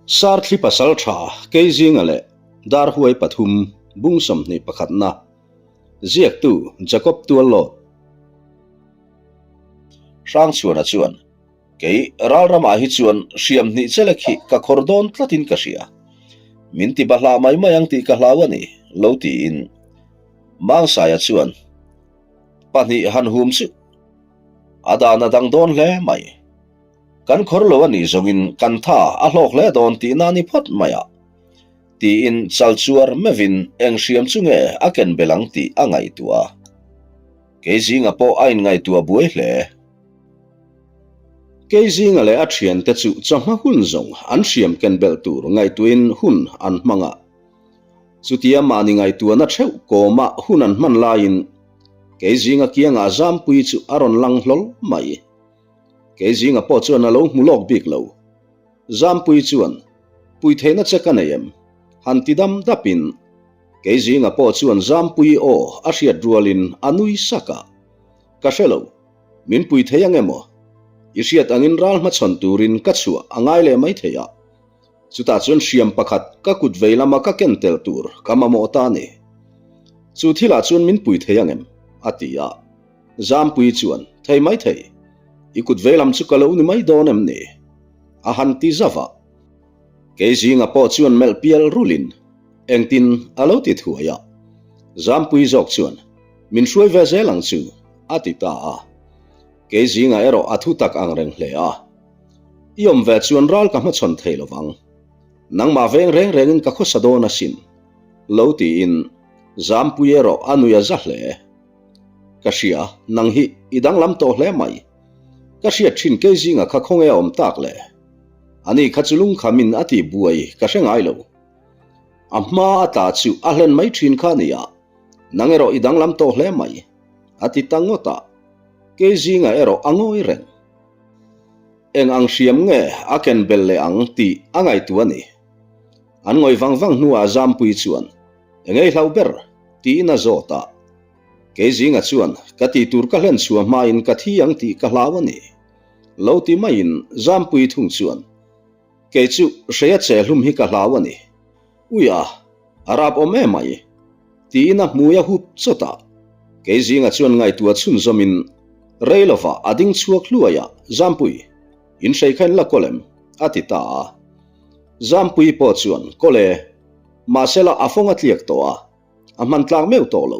Sarthli Pasaltha Keizinga leh Darhuai pathum bung 21 na Ziaktu Jacob Tuallawt. Hrangchhuana chuan, Kei ralramah hi chuan hriam hnih chelek hi ka khawr dawn tlatin ka hria. Min ti bahlah mai mai ang tih ka hlau a ni, lo tiin Mangsaia chuan pahnih han hum chu a dan a dang dawn hle mai. Kan khawr lo a nih zawngin kan tha a hlawk hle dawn tihna a ni phawt mai a, tiin chal chuar meuhin eng hriam chu nge a ken belh ang tih a ngaihtuah a. Kei zinga pawh a inngaihtuah buai hle. Kei zinga leh a thiante chu chawhma hun zawng an hriam ken belh tur ngaihtuahin hun an hmang a. Chutia mahni ngaihtuahna theuh kawma hun an hman laiin kei zinga kiangah Zampuii chu a rawn lang hlawl mai. Kei zinga pawh chuan a lo hmu lawk bik lo. Zampuii chuan, Pui theihna che ka nei em? Han ti dam dapin kei zinga pawh chuan Zampuii aw a hriat rualin a nui sak a. Ka hre lo, min pui thei ang emaw? I hriat angin ral hmachhawn turin ka chhuah a ngai leh mai thei a. Chutah chuan hriam pakhat ka kut vei lama ka ken tel tur ka mamawh ta a ni. Chu thilah chuan min pui thei ang em? a ti a. Zampuii chuan, Thei mai thei, i kut vei lam chu ka lo ni mai dawn em ni? A han ti zauh a. Kei zinga pawh chuan melh pial rulin engtin a lo ti thuai a. Zampuii zawk chuan, Min hruai ve zel ang chu, a ti ta a. Kei zinga erawh a thu tak ang reng hle a. I awm ve chuan ral ka hmachhawn thei lo vang. Nangmah veng reng rengin ka khawsa dawn asin, lo tiin Zampuii erawh a nui a za hle. Ka hria, nang hi i danglam tawh hle mai. Ka hriat thin kei zinga kha khawnge a awm tak le? Ani kha chu lungkhamin a tih buai ka hre ngai lo. A hma a tla chu a hlen mai thin kha a nia, nang erawh i danglam tawh hle mai, a ti ta ngawt a. Kei zinga erawh a ngawi reng. Eng ang hriam nge a ken bel leh ang tih a ngaihtuah a ni. An ngawih vang vang hnuah Zampuii chuan, Engei hlau ber? tiin a zawt a. Kei zinga chuan, Ka tih tur ka hlen chhuah hmain ka thi ang tih ka hlau a ni. Lo ti maiin Zampuii thung chuan, Kei chu hreia che hlum hi ka hlau a ni. Ui a, a rap awm em mai. Tiin a hmui a hup chawt a. Kei zinga chuan ngaihtuah chhunzawmin rei lovah a ding chhuak hluai a, Zampui, in hrei kha in la kawl em? a ti ta a. Zampuii pawh chuan, Kawl e, mahsela a fawng a tliak tawh a, a hman tlak meuh tawh lo.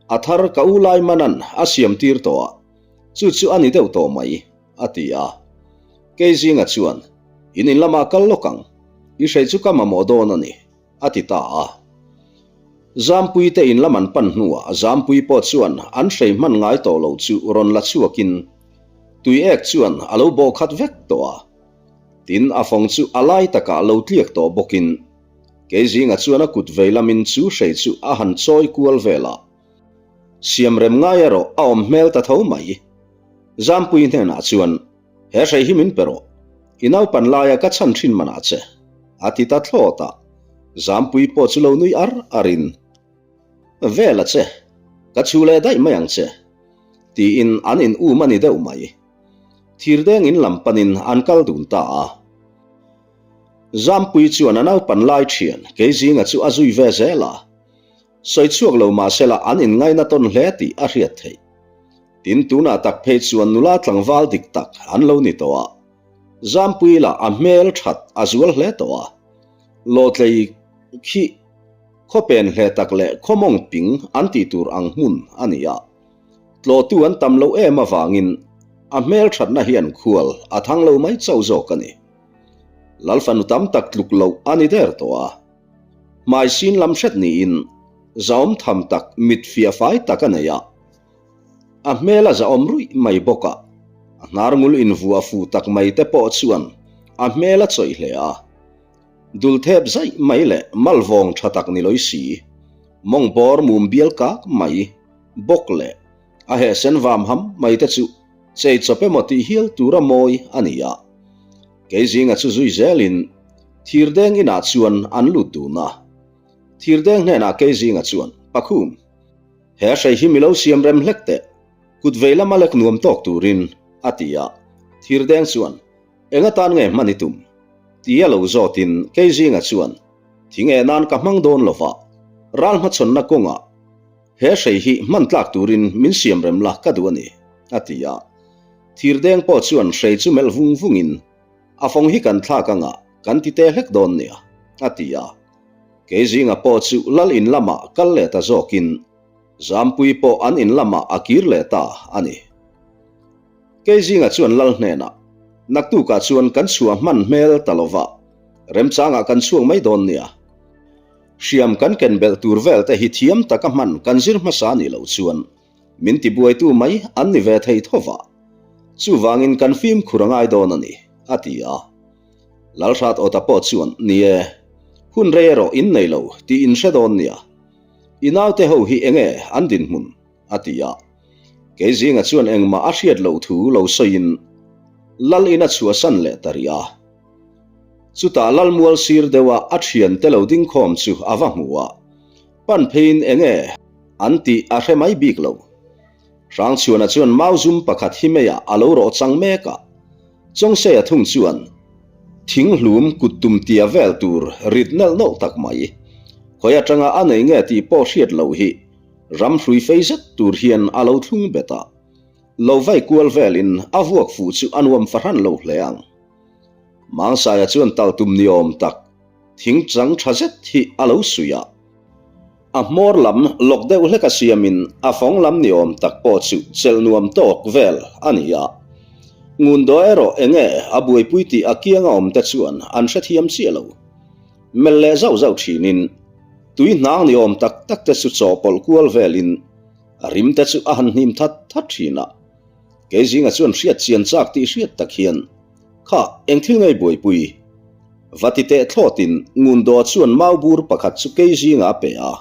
A thar ka u lai manan a siam tir tawh a, chu chu a ni deuh tawh mai, a ti a. Kei zinga chuan, In in lamah kal lawk ang, i hrei chu ka mamawh dawn a ni, a ti ta a. Zampui te in lam an pan hnuah Zampui pawh chuan an hrei hman ngai tawh lo chu rawn la chhuakin tui ek chuan a lo bawh khat vek tawh a. Tin, a fawng chu a lai takah lo tliak tawh bawkin kei zinga chuan a kut vei lamin chu hrei chu a han chawi kual vel a. Siamrem ngai erawh a awm hmel ta tho mai. Zampui hnenah chuan, He hrei hi min pe rawh, i naupan laia ka chhan thin manah che, a ti ta thlawt a. Zampui pawh chu lo nui ar arin, Vel a che, ka chhu leh daih mai ang che, tiin an in um a ni deuh mai. Thirdeng in lam panin an kal dun ta a. Zampui chuan a naupan lai thian kei zinga chu a zui ve zel a. Sawi chhuak lo mahsela an inngaina tawn hle tih a hriat theih. Tin, tunah tak phei chuan nula tlangval dik tak an lo ni tawh a. Zampui lah a hmel that a zual hle tawh a. Lawtlei khi khawpen hle tak leh khawmawng ping an tih tur ang hmun a ni a. Tlawhtu an tam loh em avangin a hmel thatna hian khual a thang lo mai chauh zawk a ni. Lalfanu tam tak tluk loh a ni der tawh a. Hmai sin lam hret niin zahawm tham tak mit fiah fai tak a nei a. A hmel a zahawm ruih mai bawk a, a hnar ngul invuah fuh tak mai te pawh chuan a hmel a chawih hle a. Dul thep zaih mai leh malvawng tha tak ni lawih si, mawng bawr mum bial kak mai bawk leh a hehsen vam ham mai te chu chei chawp emaw tih hial tura mawi a ni a. Kei zinga chu zui zelin Thirdeng inah chuan an lut dun a. Thirdeng hnenah kei zinga chuan, Pakhum, he hrei hi mi lo siam rem hlek teh, kut vei lama lek nuam tawk turin, a ti a. Thirdeng chuan, Eng atan nge hman i tum? Tia lo zawtin Keizinga chuan, Thing eh nan ka hmang dawn lova, ral hmachhawnna kawngah he hrei hi hman tlak turin min siam rem la ka duh a ni, a ti a. Thirdeng pawh chuan hrei chu melh vung vungin, A fawng hi kan thlak anga kan ti te hlek dawn nia, a ti a. Keizinga pawh chu lal in lamah kal leh ta zawkin Zampui pawh an in lamah a kir leh ta a ni. Keizinga chuan lal hnenah, Naktukah chuan kan chhuah hman hmel ta lova, remchangah kan chhuak mai dawn nia. Hriam kan ken belh tur vel te hi thiam taka hman kan zir hmasa nih loh chuan min tibuaitu mai an ni ve thei tho va. Chuvangin kan fimkhur a ngai dawn a ni, a ti a. Lalhrat Awta pawh chuan, Ni e, hun rei erawh in nei lo tih in hre dawn nia. I naute ho hi enge an dinhmun? a ti a. Kei zinga chuan engmah a hriat loh thu lo sawiin Lal in a chhuahsan leh ta rih a. Chutah Lal mual sir deuha a thiante lo ding khawm chu a va hmu a, pan pheiin enge an tih a hre mai bik lo. Hrangchhuana chuan mau zum pakhat hi meiah a lo rawh chang mek a, Chawngseia thung chuan thing hlum kut tum tia vel tur rit nelh nawlh tak mai, khawi atanga a nei nge tih pawh hriat loh hi ram hrui fei zet tur hian a lo thlung bet a, lo vai kual velin a vuak fuh chu a nuam fahran lo hle ang. Mangsaia chuan tal tum ni awm tak thing chang tha zet hi a lo suih a. A hmawr lam lawk deuh hlek a siamin a fawng lam ni awm tak pawh chu chelh nuam tawk vel a ni a. Ngundaw erawh enge a buaipui tih a kianga awm te chuan an hrethiam chiah lo. Melh leh zauh zauh thinin tui hnang ni awm tak tak te chu chawhpawlh kual velin a rim te chu a han hnim that that thin a. Kei zinga chuan hriat chian chak tih hriat tak hian Kha, eng thil ngei buaipui? Va ti teh thlawtin Ngundaw chuan mau bur pakhat chu kei zingah a pe a.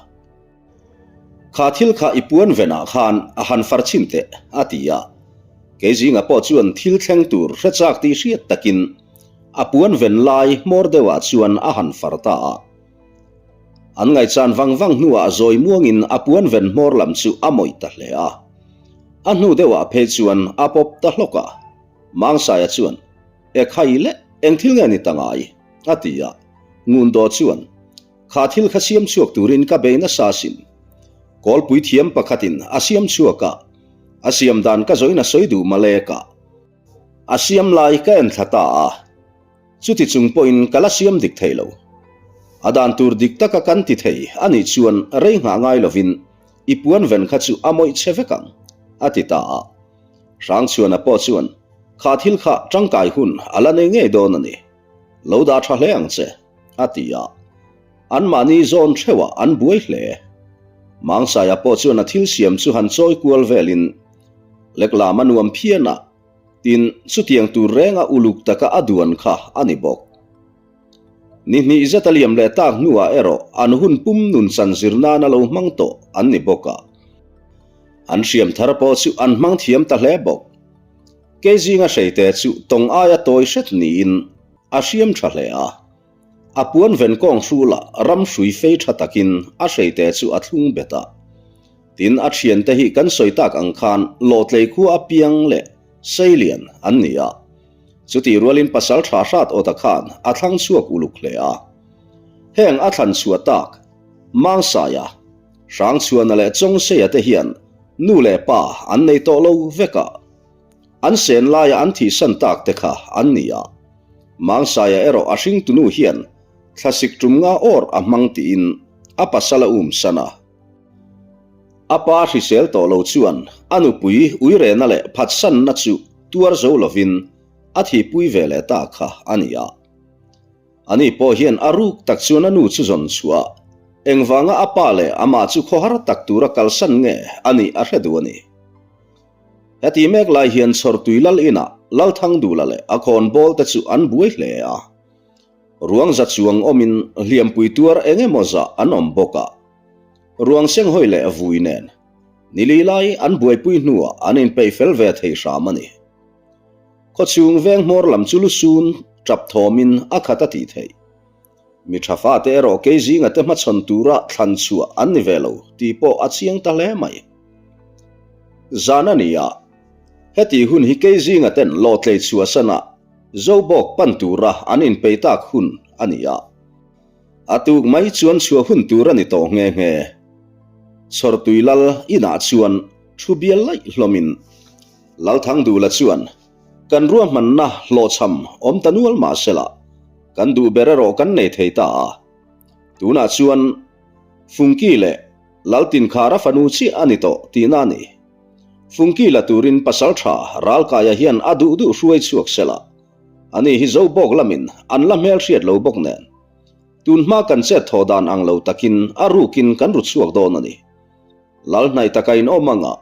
Kha thil kha i puan venah khan a han far chhin teh, a ti a. Kei zingah pawh chuan thil thleng tur hre chak tih hriat takin a puan ven lai hmawr deuhah chuan a han far ta a. An ngaihchan vang vang hnuah zawi muangin a puan ven hmawr lam chu a mawih ta hle a. A hnu deuhah phei chuan a pawp ta hlawk a. Mangsaia chuan, E khai le, eng thil nge ni ta ngai? a ti a. Ngundaw chuan, Kha thil kha siam chhuak turin ka bei nasa asin. Kawlpui thiam pakhatin a siam chhuak a, a siam dan ka zawin a sawi duh malek a. A siam lai ka en thla ta a, chuti chung pawhin ka la siam dik thei lo. A dan tur dik taka kan ti thei a nih chuan rei nghah ngai lovin i puan ven kha chu a mawih che vek ang, a ti ta a. Hrangchhuana pawh chuan, Kha thil kha tangkai hun a la nei ngei dawn a ni. Lo dah tha hle ang che, a ti a. Anmahni zawn theuhah an buai hle. Mangsaia pawh chuan a thil siam chu han chawi kual velin leklam a nuam phian a, tin, chutiang tur renga uluk taka a duan kha a ni bawk. Ni hnih zet a liam leh tak hnuah erawh an hun pum nun chan zir nana lo hmang tawh an ni bawk a. An hriam thar pawh chu an hmang thiam ta hle bawk. Kei zinga hreite chu tawng aia tawi hret niin a hriam tha hle a. A puan ven kawng hrulah ram hrui fei tha takin a hreite chu a thlung bet a. Tin, a thiante hi kan sawi tak ang khan Lawtlei khua apiang leh Seilian an ni a. Chutih rualin pasal tha hrat awta khan a thlang chhuak uluk hle a. Heng a thlan chhuah tak, Mangsaia, Hrangchhuana leh Chawngseia te hian nu leh pa an nei tawh lo vek a. An sen laia an thihsan tak te kha an ni a. Mangsaia erawh a hringtunu hian thlasik tum nga awr a hmang tiin a pasal a um san a. A pa hrisel tawh lo chuan a nupui uirena leh phatsanna chu tuar zo lovin a thihpui ve leh ta kha a ni a. Ani pawh hian a ruk tak chuan a nu chu zawn chhuah engvanga a pa leh amah chu khawhar tak tura kalsan nge a nih a hre duh a ni. Heti mek lai hian Chhawrtui Lal inah Lalthangdula leh a khawnbawl te chu an buai hle a. Ruang za chuang awmin hliampui tuar eng emaw zah an awm bawk a. Ruang senghawi leh vui nen nili lai an buaipui hnuah an inpeih fel ve thei hram a ni. Khawchhung veng hmawr lam chu lusun tap thawmin a khat a tih theih. Mi tha fate erawh kei zinga te hmachhawn tura thlan chhuah an ni ve lo tih pawh a chiang ta hle mai. Zan a ni a, heti hun hi kei zinga ten lawtlei chhuahsana. Zobawk pan tura an inpei tak hun a ni a. A tuk mai chuan chhuah hun tur a ni tawh nghe nghe. Chhawrtui lal inah chuan thu bial laih hlawmin Lalthangdula chuan kan ruahmanna hlawhchham awm ta nual mah sela kan duh ber erawh kan nei thei ta a. Tunah chuan Fungki leh Laltinkhara fanu chiah a ni tawh tihna a ni. Fungki la turin pasaltha Ralkaia hian a duh duh hruai chhuak sela Ani hi zo bawk lamin an la hmel hriat lo bawk nen. Tun hma kan chet thawh dan ang lo takin a rukin kan ru chhuak dawn a ni. Lal hnaih taka in awm anga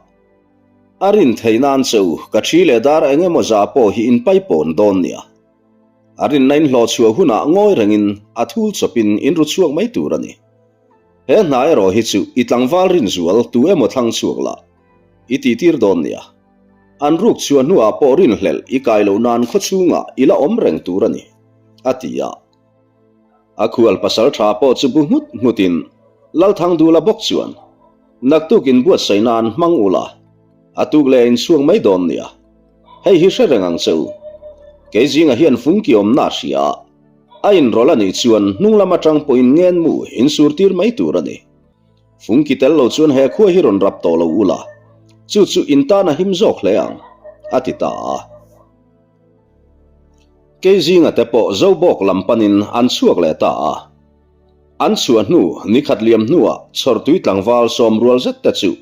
a rin theih nan che u ka thi leh dar eng emaw za pawh hi in pai pawn dawn nia. A rinna in hlawh chhuah hunah ngawi rengin a thul chawpin in ru chhuak mai tur a ni. He hna erawh hi chu i tlangval rinzual tu emaw thlang chhuak la i tihtir dawn nia. An ruk chhuah hnuah pawh rinhlelh i kai loh nan khawchhungah i la awm reng tur a ni, a ti a. A khual pasal tha pawh chu bu nghut nghutin Lalthangdula bawk chuan, Naktuk inbuatsaih nan hmang ula, a tuk leh a inchhuak mai dawn nia. Hei hi hre reng ang che u. Kei zingah hian fungki awmna a hria a, a inrawlh a nih chuan hnung lam atang pawhin ngenmu insurtir mai tur a ni. Fungki tel lo chuan he khua hi rawn rap tawh lo ula, chu chu in tan a him zawk hle ang, a ti ta a. Kei zinga te pawh Zobawk lam panin an chhuak leh ta a. An chhuah hnu nikhat liam hnuah chhawrtui tlangval sawm rual zet te chu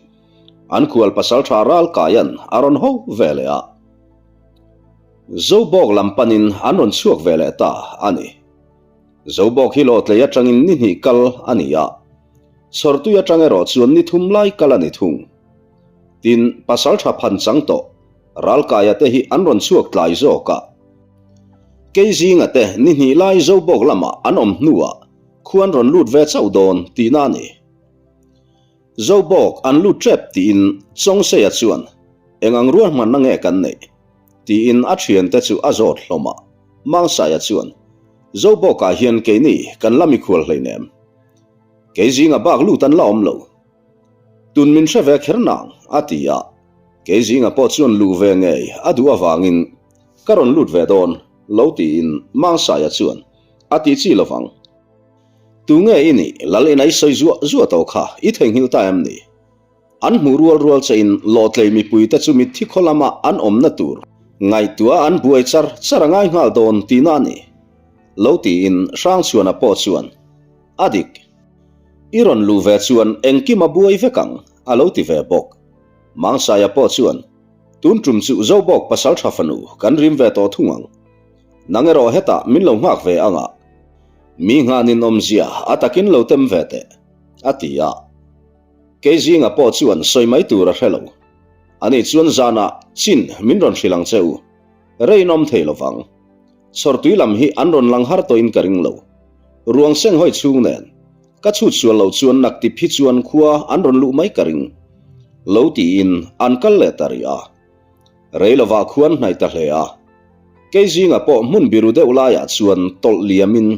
an khual pasaltha Ralkaia'n a rawn ho ve leh a. Zobawk lam panin an rawn chhuak ve leh ta a ni. Zobawk hi lawtlei atangin ni hnih kal a ni a, chhawrtui atang erawh chuan ni thum lai kal a ni thung. Tin, pasaltha phan chang tawh Ralkaia te hi an rawn chhuak tlai zawk a. Keizinga te ni hnih lai Zobawk lamah an awm hnuah khuan rawn lut ve chauh dawn tihna a ni. Zobawk an lut tep tiin Chawngseia chuan eng ang ruahmanna nge kan neih? tiin a thiante chu a zawt hlawm a. Mangsaia chuan, Zobawkah hian keini kan la mikhual hleinem. Kei zinga bak lut an la awm lo. Tun min hre ve kher nang, a ti a. Kei zinga pawh chuan luh ve ngei a duh avangin ka rawn lut ve dawn lo tiin Mangsaia chuan a ti chi lovang. Tunge i nih, Lal ina i sawi zuah zuah tawh kha i theihnghilh ta em ni? An hmuh rual rual chein Lawtlei mipuite chu mitthi khaw lama an awmna tur ngaihtuah an buai char char a ngai nghal dawn tihna a ni lo tiin Hrangchhuana pawh chuan a dik. I rawn luh ve chuan engkim a buai vek ang a lo ti ve bawk. Mangsaia pawh chuan tun tum chu Zobawk pasaltha fanu kan rim ve tawh thung ang. Nang erawh hetah min lo nghak ve anga mi nghanin awmzia a takin lo tem ve teh a ti a. Kei zinga pawh chuan sawi mai tur a hre lo. Ani chuan zanah chin min rawn hrilh ang che u. Rei in awm thei lo vang. Chhawrtui lam hi an rawn lang har tawhin ka ring lo. Ruang seng hawi chhung nen ka chhut sual loh chuan naktip hi chuan khua an rawn luh mai ka ring lo tiin an kal leh ta rih a. Rei lovah khuan hnaih ta hle a. Kei zinga pawh hmun biru deuh laiah chuan tawlh liamin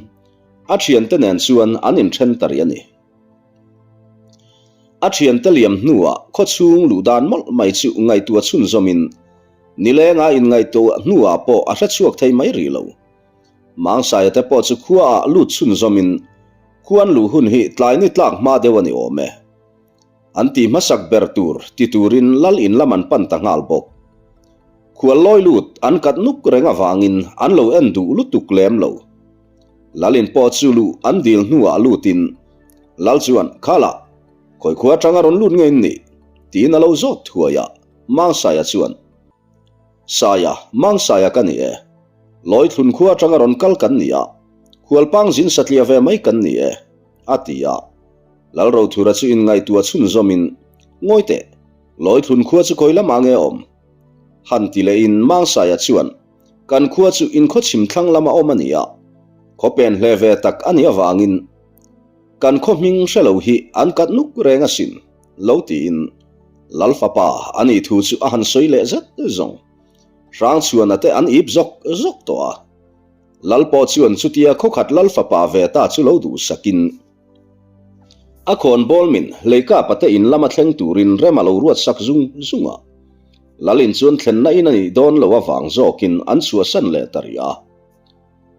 a thiante nen chuan an inthen ta rih a ni. A thiante liam hnuah khawchhung luh dan mawlh mai chu ngaihtuah chhunzawmin nilenga inngaihtuah hnuah pawh a hre chhuak thei mai rih lo. Mangsaia te pawh chu khuaah lut chhunzawmin khuan luh hun hi tlai ni tlak hma deuh a ni awm e. An ti hmasak ber tur ti turin lal in lam an pan ta nghal bawk. Khual lawi lut an kat nuk reng avangin an lo en duh lutuk lem lo. Lalin pawh chu luh an dil hnuah lutin Lal chuan, Khalah, khawi khua atanga rawn lut nge in nih? tiin a lo zawt thuai a, Mangsaia chuan, Saia, Mangsaia ka ni e. Lawithlun khua atanga rawn kal kan ni a, khualpang zin satliah ve mai kan ni e, a ti a. Lalrothura chu inngaihtuah chhunzawmin, Ngawi teh, Lawithlun khua chu khawi lamah nge awm? Han ti lehin Mangsaia chuan, Kan khua chu inkhaw chhim thlang lama awm a ni a, khaw pen hle ve tak a nih avangin kan khaw hming hre lo hi an kat nuk reng asin, lo tiin Lal fapa a nih thu chu a han sawi leh zet zawng. Hrangchhuana te an ip zawk zawk tawh a. Lal pawh chuan chutia khaw khat Lal fapa ve ta chu lo duhsakin a khawn bawlmin Leikapa te in lama thleng turin rem a lo ruatsak zung zung a. Lalin chuan thlenna in a nih dawn loh avang zawkin an chhuahsan leh ta rih a.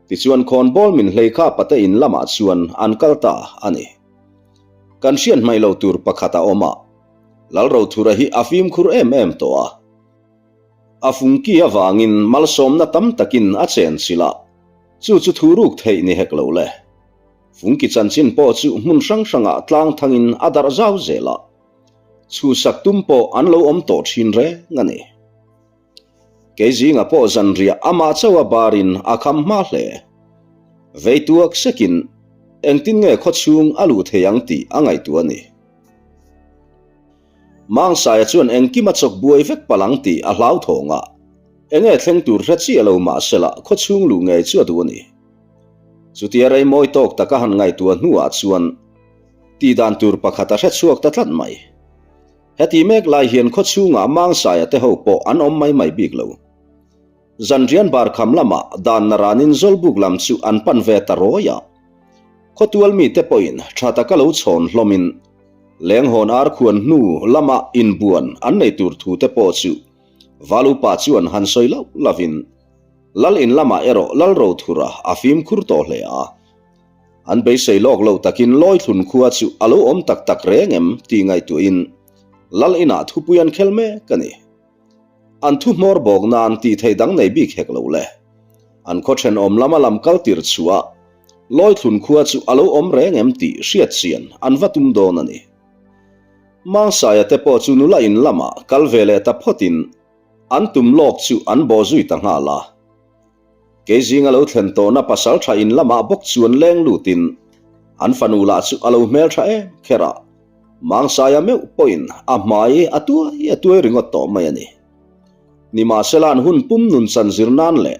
Tichuan khawnbawl min hlei kha pate in lamah chuan an kal ta a ni. Kan hriat hmaih lo tur pakhat a awm a, Lalrothura hi a fimkhur em em tawh a. A fungki avangin malsawmna tam takin a chen chilh a, chu chu thu ruk theih ni hek lo le. Fungki chanchin pawh chu hmun hrang hrangah tlang thangin a darh zau zel a, chhusak tum pawh an lo awm tawh thin reng a ni. Kei zinga pawh zanriah amah chauha barin a kham hma hle. Vei tuak sekin engtin nge khawchhung a luh thei ang tih a ngaihtuah a ni. Mangsaia chuan engkim a chawk buai vek palh ang tih a hlauthawng a, enge thleng tur hre chiah lo mahsela khawchhung luh ngei chu a duh a ni. Chutia rei mawi tawk taka han ngaihtuah hnuah chuan tihdan tur pakhat a hre chhuak ta tlat mai. Heti mek lai hian khawchhungah Mangsaia te ho pawh an awm mai mai bik lo. Zanrian bar kham lamah dan naranin Zawlbuk lam chu an pan ve ta rawi a. Khawtual mite pawhin tha taka lo chhawn hlawmin Lenghawn ar khuan hnu lama inbuan an nei tur thu te pawh chu Valupa chuan han sawi lauh lauhin Lal in lamah erawh Lalrothura a fimkhur tawh hle a. An beisei lawk lo takin Lawithlun khua chu a lo awm tak tak reng em tih ngaihtuahin Lal inah thupui an khel mek a ni. An thu hmawr bawk nan tih theih dang nei bik hek lo le. An khaw thenawm lama lam kal tir chhuah Lawithlun khua chu a lo awm reng em tih hriat chian an va tum dawn a ni. Mangsaia te pawh chu nula in lamah kal ve leh ta phawtin an tum lawk chu an bawh zui ta nghal a. Kei zinga lo thlen tawhna pasal tha in lamah bawk chuan leng lutin an fanu lah chu a lo hmel tha em kher a, Mangsaia meuh pawhin a hmai a tuai a tuai ringawt tawh mai a ni. Nimahsela an hun pum nun chan zir nan leh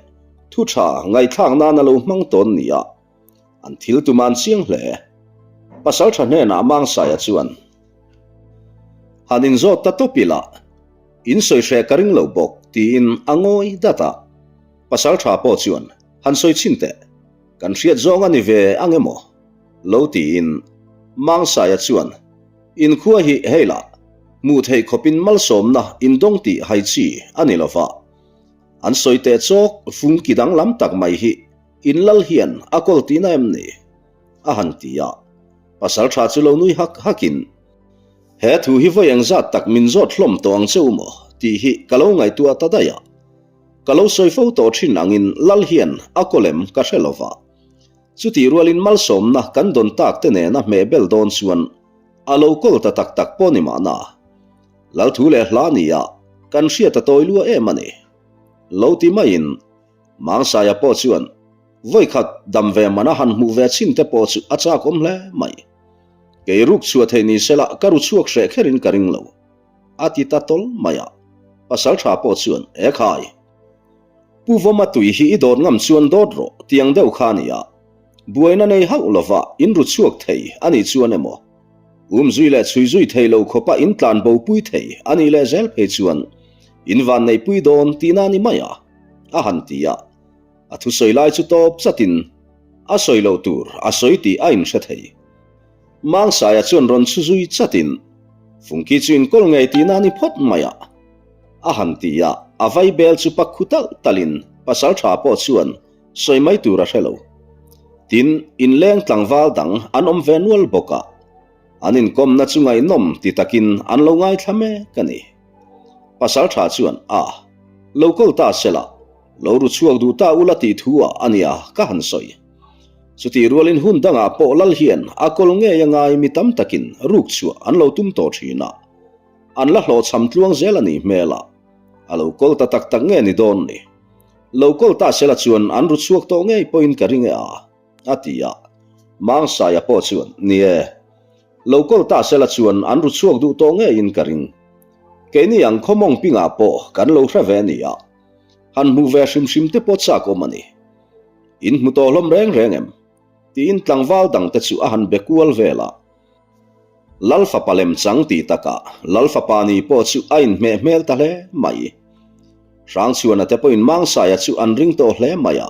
thu tha ngaihthlak nan a lo hmang tawn ni a, an thil tum an chiang hle. Pasal tha hnenah Mangsaia chuan, Han inzawt ta tawp ila, in sawi hreh ka ring lo bawk, tiin a ngawi dat a. Pasal tha pawh chuan, Han sawi chhin teh, kan hriat zawng a ni ve ang emaw? Lo tiin Mangsaia chuan, Inkhua hi hei lah, hmuh theih khawpin malsawmna indawng tih hai chi a ni lo va. An sawi teh chawk fungki danglam tak mai hi in lal hian a kawl tihna em ni? A han ti a. Pasal tha chu lo nui hak hakin, He thu hi vawi engzat tak min zawt hlawm tawh ang che u maw? tih hi ka lo ngaihtuah ta daih a. Ka lo sawi fo tawh thin angin Lal hian a kawl em ka hre lova. Chutih rualin malsawmna kan dawn tak te nena hmeh bel dawn chuan a lo kawl ta tak tak pawh ni mahna. Lal thu leh hla nia kan hriat a tawi lua em a ni. Lo ti maiin Mangsaia pawh chuan vawikhat dam ve mana han hmuh ve chin te pawh chu a chak awm hle mai. Kei ruk chhuah theih ni sela ka ru chhuak hreh kherin ka ring lo. A ti ta tawl mai a, pasal tha pawh chuan, E khai! Pu Vawma tui hi i dawt ngam chuan dawt rawh tiang deuh kha a ni a, buaina nei hauh lova in ru chhuak thei a nih chuan emaw, um zui leh chhui zui thei lo khawpa in tlan bo pui thei a nih leh zel phei chuan in van nei pui dawn tihna a ni mai a, a han ti a. A thusawi lai chu tawp chatin a sawi loh tur a sawi tih a inhre thei. Mangsaia chuan rawn chhu zui chatin, Fungki chu inkawl ngei tihna a ni phawt mai a, a han ti a, a vaibel chu pak khu talh talhin pasaltha pawh chuan sawi mai tur a hre lo. Tin, inleng tlangval dang an awm ve nual bawk a, an inkawmna chu ngaihnawm ti takin an lo ngaithla mek a ni. Pasaltha chuan, A, lo kawl ta sela, lo ru chhuak duh ta ula tih thu ah a nia ka han sawi. Chutih rualin hun dangah pawh lal hian a kawl ngei a ngai mi tam takin ruk chhuah an lo tum tawh thin a, an la hlawhchham tluang zel a nih hmel a, a lo kawl ta tak tak nge ni dawn ni? Lo kawl ta sela chuan an ru chhuak tawh ngei pawhin ka ring e a, a ti a. Mangsaia pawh chuan, Ni e, lo kawl ta sela chuan an ru chhuak duh tawh ngeiin ka ring. Keini ang khawmawng pingah pawh kan lo hre ve a ni a, han hmuh ve hrim hrim te pawh chak awm a ni. In hmu tawh hlawm reng reng em? tiin tlangval dangte chu a han be kual vel a. Lal fapa lem chang tih takah Lal fapa ni pawh chu a inhmeh hmel ta hle mai. Hrangchhuana te pawhin Mangsaia chu an ring tawh hle mai a.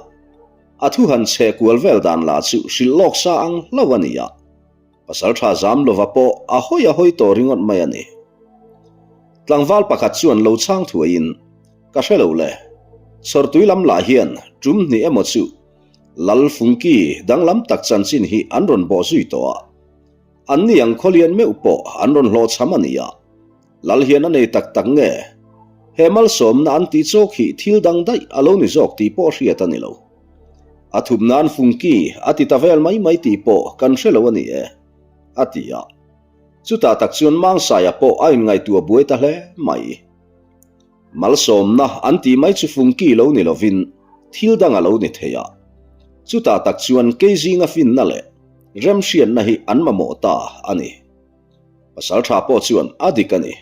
A thu han chhe kual vel dan lah chu hrilh lawk sa ang hlauh a ni a. Pasal tha zam lova pawh a hawi a hawi tawh ringawt mai a ni. Tlangval pakhat chuan lo chhang thuaiin, Ka hre lo le. Chhawrtui lam lah hian tum hnih emaw chu Lal Fungki danglam tak chanchin hi an rawn bawh zui tawh a. Anni ang khawlian meuh pawh an rawn hlawhchham a ni a. Lal hian a nei tak tak nge? He malsawmna an tih chawk hi thil dang daih a lo ni zawk tih pawh hriat a ni lo. A thup nan Fungki a ti ta vel mai mai tih pawh kan hre lo a ni e, a ti a. Chutah tak chuan Mangsaia pawh a inngaihtuah buai ta hle mai. Malsawmna an tih mai chu Fungki lo ni lovin thil dang a lo ni thei a. Chutah tak chuan kei zinga finna leh remhriatna hi an mamawh ta a ni. Pasal tha pawh chuan a dik a ni.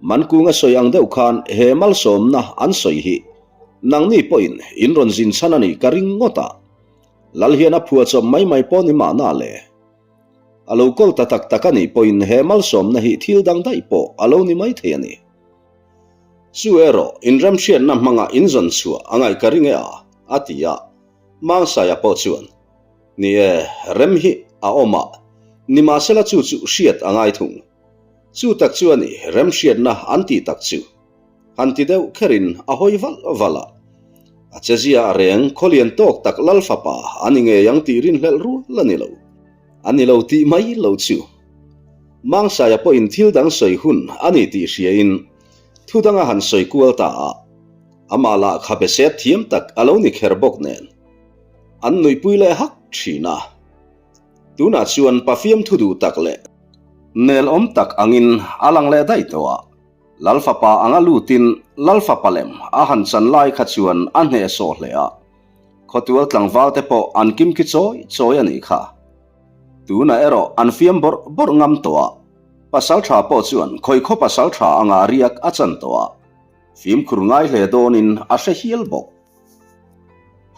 Mankunga sawi ang deuh khan he malsawmna an sawi hi nangni pawhin in rawn zin chhan a nih ka ring ngawt a. Lal hian a phuahchawp mai mai pawh ni mahna le. A lo kawl ta tak tak a nih pawhin he malsawmna hi thil dang daih pawh a lo ni mai thei a ni. Chu erawh inremhriatna hmanga inzawn chhuah a ngaih ka ring e a, a ti a. Mangsaia pawh chuan, Ni e, rem hi a awm a, nimahsela chu chu hriat a ngai thung. Chu tak chu a ni remhriatna an tih tak chu. Han ti deuh kherin a hawi valh valh a. A chezia a reng khawlian tawk tak lal fapa a ni ngei ang tih rinhlelh rual a ni lo. A ni lo tih mai lo chu. Mangsaia pawhin thil dang sawi hun a ni tih hriain thu dang a han sawi kual ta a. Amah lah khabe set thiam tak a lo ni kher bawk nen an nuihpui leh hak thin a. Tunah chuan pafiam thu duh tak leh nel awm tak angin a lang leh daih tawh a. Lal fapa anga lutin Lal fapa lem a han chan lai kha chuan a hnehsawh hle a, khawtual tlangval te pawh an kim khi chawi chawi a nih kha. Tunah erawh an fiam bawrh bawrh ngam tawh a, pasal tha pawh chuan khawi khaw pasal tha anga riak a chan tawh a, fimkhur ngai hle dawnin a hre hial bawk.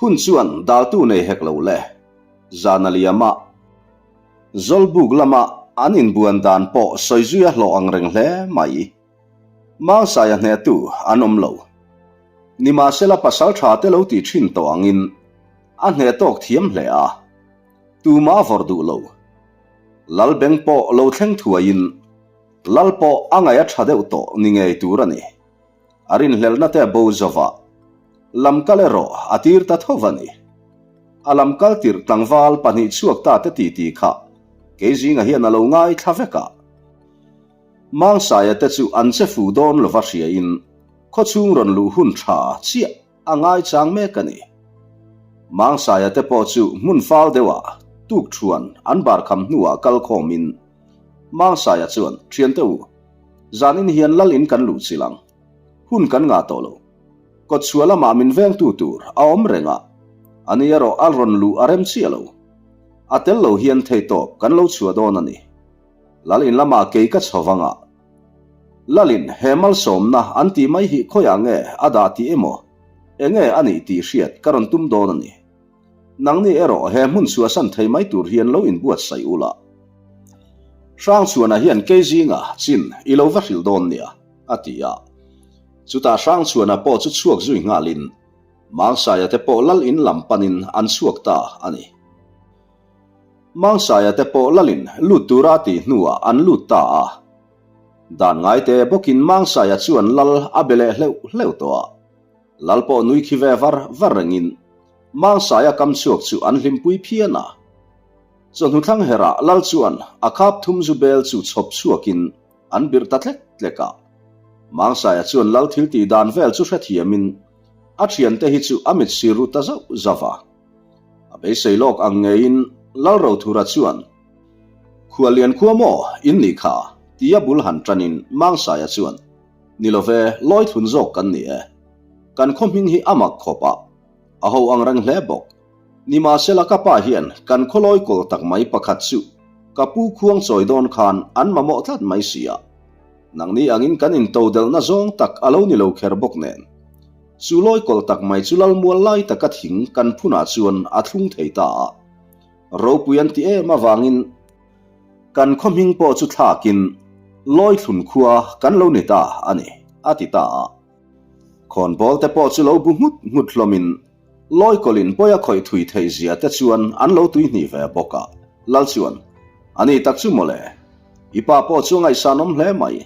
Hun chuan daltu nei hek lo le, zan a liam a. Zawlbuk lama an inbuan dan pawh sawi zui a hlawh ang reng hle mai. Mangsaia hnehtu an awm lo. Nimahsela pasal tha te lo tih thin tawh angin a hneh tawk thiam hle a, tumah a vawrh duh lo. Lal beng pawh lo thleng thuaiin Lal pawh a ngaih a tha deuh tawh ni ngei tur a ni. A rinhlelhna te a bo zo va, lam kal erawh a tir ta tho va ni. A lam kal tirh tlangval pahnih chhuak ta te titi kha kei zinga hian a lo ngaithla vek a. Mangsaia te chu an che fu dawn lova hriain khawchhung rawn luh hun tha chiah a ngaichang mek a ni. Mangsaia te pawh chu hmun fal deuhah tukthuan an barkham hnuah kal khawmin Mangsaia chuan, Thiante u, Zanin hian lal in kan luh chilh ang. Hun kan ngah tawh lo. Kawtchhuah lamah min vengtu tur a awm reng a, ani erawh a rawn luh a rem chiah lo. A tel lo hian theihtawp kan lo chhuah dawn a ni. Lal in lamah kei ka chho vang a. Lalin he malsawmna an tih mai hi khawiah nge a dah tih emaw, enge a nih tih hriat ka rawn tum dawn a ni. Nangni erawh he hmun chhuahsan thei mai tur hian lo inbuatsaih ula. Hrangchhuana hian kei zinga chin i lo va hrilh dawn nia, a ti a. Chutah Hrangchhuana pawh chu chhuak zui nghalin Mangsaia te pawh lal in lam panin an chhuak ta a ni. Mangsaia te pawh lalin lut tura a tih hnuah an lut ta a. Dan ngaite bawkin Mangsaia chuan lal a be leh hleuh hleuh tawh a. Lal pawh nui khi ve var var rengin Mangsaia kam chhuak chu an hlimpui phian a. Chawhnu thlang herah Lal chuan a khap thum zu bel chu chhawp chhuakin an birh ta tlek tlek a. Mangsaia chuan Lal thil tih dan vel chu hrethiamin a thiante hi chu a mit sir ru ta zauh zauh a. A beisei lawk ang ngeiin Lal Rothura chuan, Khuallian khua maw in nih kha? tia bul han tanin Mangsaia chuan, Ni lo ve, lawi thlun zawk kan ni e. Kan khaw hming hi a mak khawp a, a ho ang reng hle bawk. Nimahsela ka pa hian kan khaw lawi kawl tak mai pakhat chu ka pu khuang chawi dawn khan an mamawh tlat mai si a. Nangni angin kan intodelhna zawng tak a lo ni lo kher bawk nen. Chu lawi kawl tak mai chu lalmual lai taka thing kan phunah chuan a thlung thei ta a. Ropui an ti em avangin Kan khaw hming pawh chu thlakin Lawithlun khua kan lo ni ta a ni, a ti ta a. Khawnbawl te pawh chu lo bu nghut nghut hlawmin Lawikawlin pawi a khawih thui theih zia te chuan an lo tuihnih ve bawk a. Lal chuan, A ni tak chu mawle, i pa pawh chu a ngaihsanawm hle mai.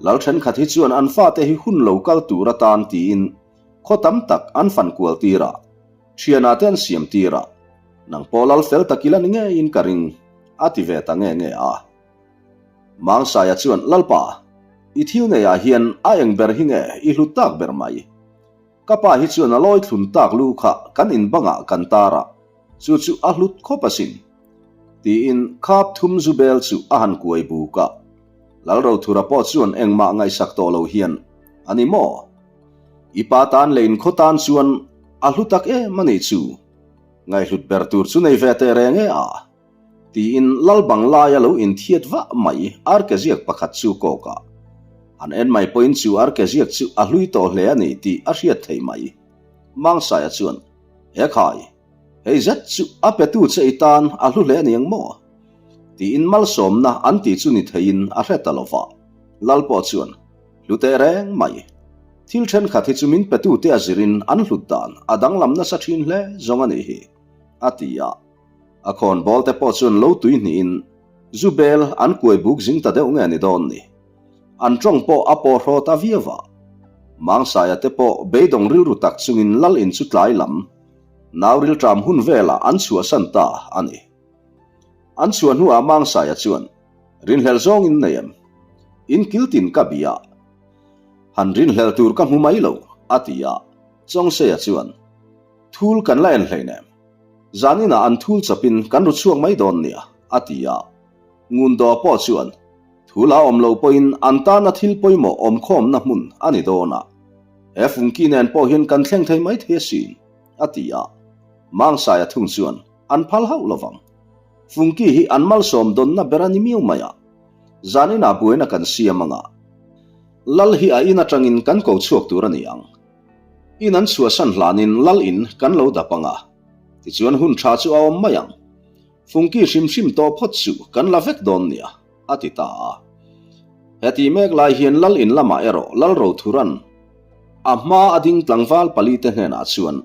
Lal thenkhat hi chuan an fate hi hun lo kal tur atan tiin khaw tam tak an fan kual tir a, thianah te an siam tir a, nang pawh lal fel tak ila ni ngeiin ka ring, a ti ve ta nge nge a. Mangsaia chuan, Lalpa, i thil neiah hian a eng ber hi nge i hlut tak ber mai? Ka pa hi chuan a lawi thlun tak lu kha kan in bangah kan tar a, chu chu a hlut khawp asin. Tiin khap thum zu bel chu a han kuai buk a. Lalrothura pawh chuan engmah ngaihsak tawh lo hian, A ni maw? I pa tan leh in khaw tan chuan a hlu tak em a nih chu. Ngaihhlut ber tur chu nei ve teh reng e a. Tiin lal bang laia lo inthiat vah mai arkeziak pakhat chu kawk a. Han en mai pawhin chu arkeziak chu a hlui tawh hle a ni tih a hriat thei mai. Mangsaia chuan, He khai, hei zet chu a petu che i tan a hlu hle a ni ang maw? Tiin malsawmna an tih chu ni theiin a hre ta lo va. Lal pawh chuan, Hlu teh reng mai. Thil thenkhat hi chu min petute a zirin an hlut dan a danglam nasa thin hle zawng a nih hi, a ti a. A khawnbawl te pawh chuan lo tui hnihin zu bel an kuai buk zing ta deuh nge ni dawn ni. An tawng pawh a pawh hraw ta viau a. Mangsaia te pawh beidawng rilru tak chungin lal in chu tlai lam nau rilṭam hun velah an chhuahsan ta a ni. An chhuah hnuah Mangsaia chuan rinhlelh zawngin nei em? In kiltin ka bia. Han rinhlelh tur ka hmu mai lo, a ti a. Chawngseia chuan Thul kan la en hleinem. Zan inah an thul chawpin kan ru chhuak mai dawn nia, a ti a. Ngundaw pawh chuan, Thul a awm lo pawhin an tana thil pawimawh awmkhawmna hmun a ni dawn a. He fungki nen pawh hian kan thleng thei mai thei asin, a ti a. Mangsaia thung chuan, An phal hauh lovang. Fungki hi an malsawm dawnna ber a ni miau mai a. Zan inah buaina kan siam anga. Lal hi a in atangin kan ko chhuak tur a ni ang. In an chhuahsan hlanin lal in kan lo dap ang a, tichuan hun tha chu a awm mai ang. Fungki hrim hrim tawh phawt chu kan la vek dawn nia, a ti ta a. Heti mek lai hian lal in lamah erawh lal Rothuran a hma a ding tlangval pali te hnenah chuan,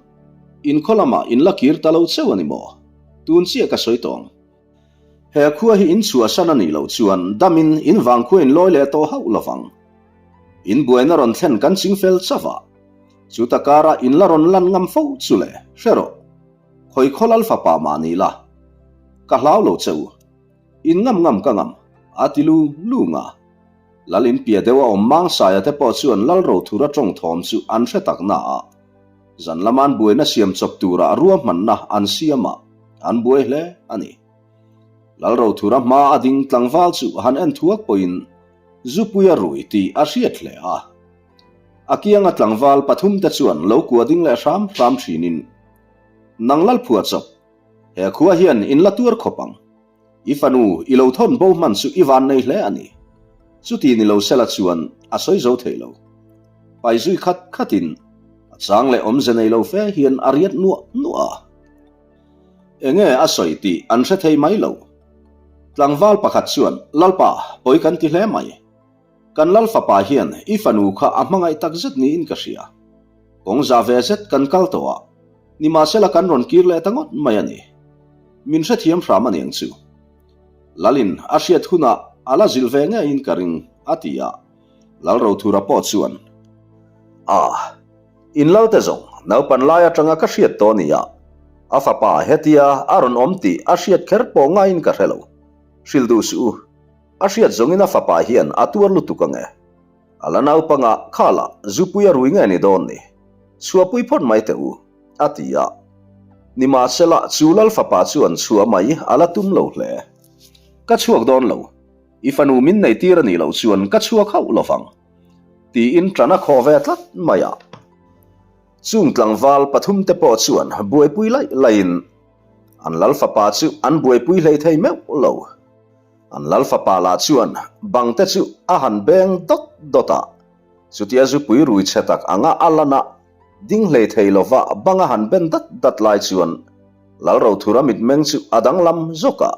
In khaw lamah in la kir ta lo cheu a ni maw? Tun chiah ka sawi tawng. He khua hi in chhuahsan a nih loh chuan damin in vangkhua in lawi leh tawh hauh lovang. In buaina rawn thlen kan ching fel chauh a, chuta kara in la rawn lan ngam fo chu le, hre rawh. Khawi khaw lal fapa mah ni la, ka hlau lo che u. In ngam ngam ka ngam, a ti lu lung a. Lal in pia deuh a awm Mangsaia te pawh chuan Lal Rothura tawng thawm chu an hre tak na a. Zan lama an buaina siam chawp tura ruahmanna an siam a, an buai hle a ni. Lal Rothura hma a ding tlangval chu han en thuak pawhin Zupui a rui tih a hriat hle a. A kianga tlangval pathumte chuan lo kua ding leh hram hram thinin, Nang Lalphua chawp, he khua hian in la tuar khawp ang. I fanu i lo thawn bo hman chu i van nei hle a ni. Chuti ni lo sela chuan a sawi zo thei lo. Pai zui khat khatin a chang leh awmze nei lo fe hian a riat nuah nuah a. Enge a sawi tih an hre thei mai lo. Tlangval pakhat chuan, Lalpa, pawi kan ti hle mai. Kan lal fapa hian i fanu kha a hmangaih tak zet niin ka hria. Kawng za ve zet kan kal tawh a, nimahsela kan rawn kir leh ta ngawt mai a ni. Min hrethiam hram a niang chu. Lalin a hriat hunah a la zilh ve ngeiin ka ring, a ti a. Lal Rothura pawh chuan, Ah! In lal te zawng naupan lai atanga ka hriat tawh nia, a fapa hetia a rawn awm tih a hriat kher pawh ngaiin ka hre lo. Hrilh duh suh u, a hriat zawngin a fapa hian a tuar lutuk ang e. A la naupangah khalah zupui a rui nge ni dawn ni? Chhuahpui phawt mai teh u, a ti a. Nimahsela chu lal fapa chuan chhuah mai a la tum lo hle. Ka chhuak dawn lo, i fanu min nei tir a nih loh chuan ka chhuak hauh lovang. Tiin ṭan a khawh ve tlat mai a. Chung tlangval pathumte pawh chuan buaipui laih laihin an lal fapa chu an buaipui hlei thei meuh lo. An lal fapa lah chuan bangte chu a han beng dawt dawt a, chutia zupui rui chhe tak anga a lan a, ding hlei thei lova bang a han ben dat dat lai chuan Lal Rothura mitmeng chu a danglam zawk a,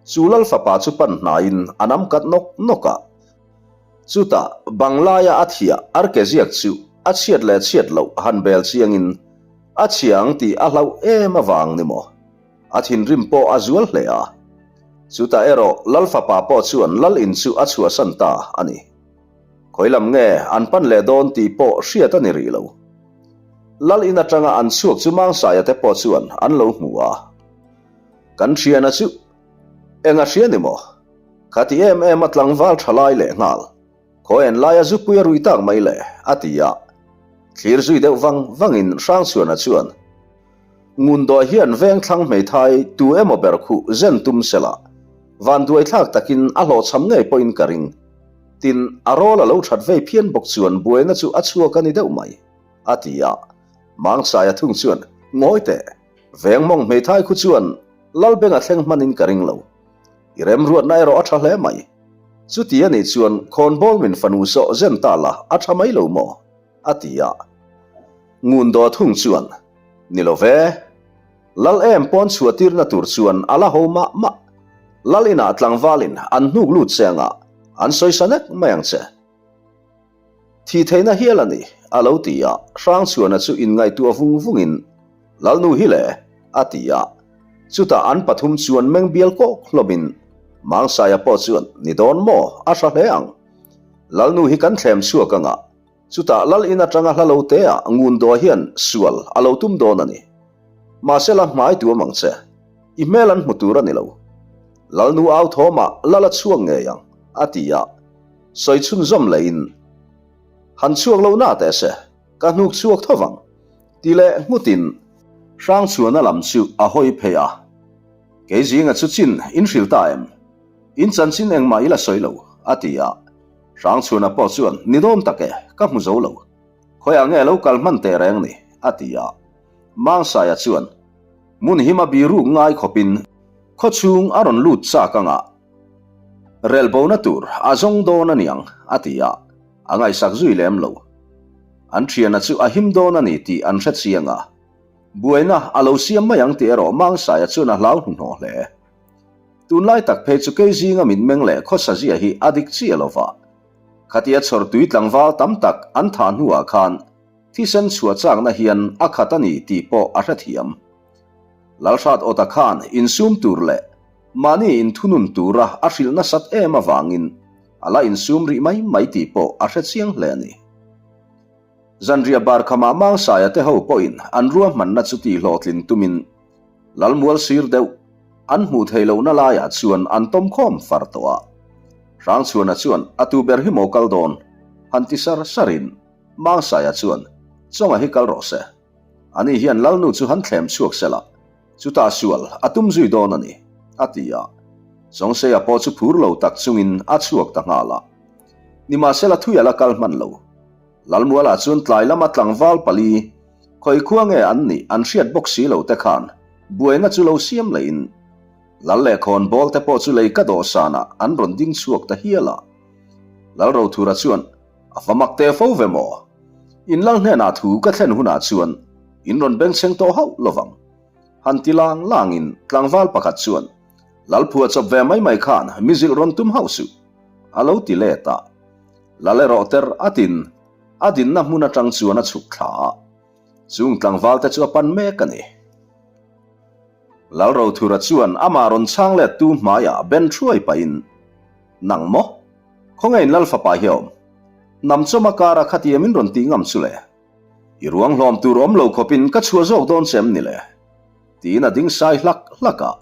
chu lal fapa chu pan hnaiin a nam kat nawk nawk a. Chutah Banglaia a thiah arkeziak chu a chhiat leh chhiat loh han bel chiangin a chhia ang tih a hlauh em avang ni maw? A thinrim pawh a zual hle a. Chutah erawh Lal fapa pawh chuan Lal in chu a chhuahsan ta a ni. Khawi lam nge an pan leh dawn tih pawh hriat a ni rih lo. Lal in atanga an chhuak chu Mangsaia te pawh chuan an lo hmu a. Kan thiana chu eng a hria ni maw? Khati em em a tlangval tha lai leh nghal. Khaw en laia zupui a rui tak mai le, a ti a. Thlir zui deuh vang vangin Hrangchhuana chuan, Ngundawi hian vengthlang hmeithai tu emaw ber khuh zen tum sela, vanduaithlak takin a hlawhchham ngei pawhin ka ring. Tin, a rawl a lo that vei phian bawk chuan buaina chu a chhuak a ni deuh mai, a ti a. Mangsaia thung chuan, Ngawi teh, veng mawng hmeithai khu chuan Lalbeng a thleng hmanin ka ring lo. I remruatna erawh a tha hle mai. Chuti a nih chuan khawnbawl min fanu sawh zen ta la a tha mai lo maw? a ti a. Ngun daw thung chuan, Ni lo ve. Lal em pawn chhuah tirna tur chuan a la ho mah mah. Lal inah tlangvalin an hnuk lut che anga an sawisa nek mai ang che. Thih theihna hial a ni, a lo ti a. Hrangchhuana chu inngaihtuah vung vungin, Lalnu hi le, a ti a. Chutah an pathum chuan meng bial kawk hlawmin, Mangsaia pawh chuan, Ni dawn maw? A hra hle ang. Lalnu hi kan thlem chhuak anga, chutah lal in atanga hla lo te ah Ngundaw hian sual a lo tum dawn a ni. Mahse la hmai tuam ang che. I hmel an hmu tur a ni lo. Lalnu au thawmah lal a chhuak ngei ang, a ti a. Sawi chhunzawm lehin, Han chhuak lo na teh se, ka hnuk chhuak tho vang, ti leh nghutin Hrangchhuana lam chu a hawi phei a. Kei zinga chu chin in hrilh ta em? In chanchin engmah i la sawi lo, a ti a. Hrangchhuana pawh chuan, Ni dawn tak e, ka hmu zo lo. Khawiah nge lo kal hman teh reng ni? a ti a. Mangsaia chuan, Hmun hima biruk ngai khawpin khawchhung a rawn lut chak anga Relbona tur a zawng dawn a niang, a ti a, a ngaihsak zui lem lo. An thiana chu a him dawn a ni tih an hre chiang a, buaina a lo siam mai ang tih erawh Mangsaia chuan a hlau hnuhnawh hle. Tunlai tak phei chu kei zinga mitmeng leh khawsa zia hi a dik chiah lo va, khatia chhawrtui tlangval tam tak an thah hnuah khan thisen chhuah chakna hian a khat a ni tih pawh a hrethiam. Lalhrat Awta khan insum tur leh Mahni inthunun tura a hrilh nasat em avangin a la insum rih mai mai tih pawh a hre chiang hle a ni. Zanriah bar khamah Mangsaia te ho pawhin an ruahmanna chu tihhlawhtlin tumin Lalmual sir deuh an hmuh theih lohna laiah chuan an tawm khawm far tawh a. Hrangchhuana chuan a tu ber hi maw kal dawn? han ti sar sarin Mangsaia chuan Chawnga hi kal rawh se. Ani hian Lalnu chu han thlem chhuak sela. Chutah sual a tum zui dawn a ni, a ti a. Chawngseia pawh chu phur lo tak chungin a chhuak ta nghal a. Nimahsela thui a la kal hman lo. Lalmualah chuan tlai lama tlangval pali, khawi khua nge an nih an hriat bawk si lo te khan buaina chu lo siam lehin Lal leh khawnbawl te pawh chu lei ka dawhsanah an rawn ding chhuak ta hial a. Lalrothura chuan A va mak teh fo ve maw? In lal hnenah thu ka thlen hunah chuan in rawn bengchheng tawh hauh lovang. Han ti lang langin tlangval pakhat chuan, Lal phua chawp ve mai mai khan mi zilh rawn tum hauh suh, a lo ti let a. Lal erawh ter atin a dinna hmun atang chuan a chhuk thla a, chung tlangval te chu a pan mek a ni. Lalrothura chuan amah rawn chhang lettu hmaiah ben thuai pahin, Nang maw? Khawnge in Lal fapa hi a awm? Hnam chawma kara khatia min rawn tih ngam chu le? I ruang hlawm tur awm lo khawpin ka chhuah zawk dawn che em ni le? Tiin a ding sai hlak hlak a.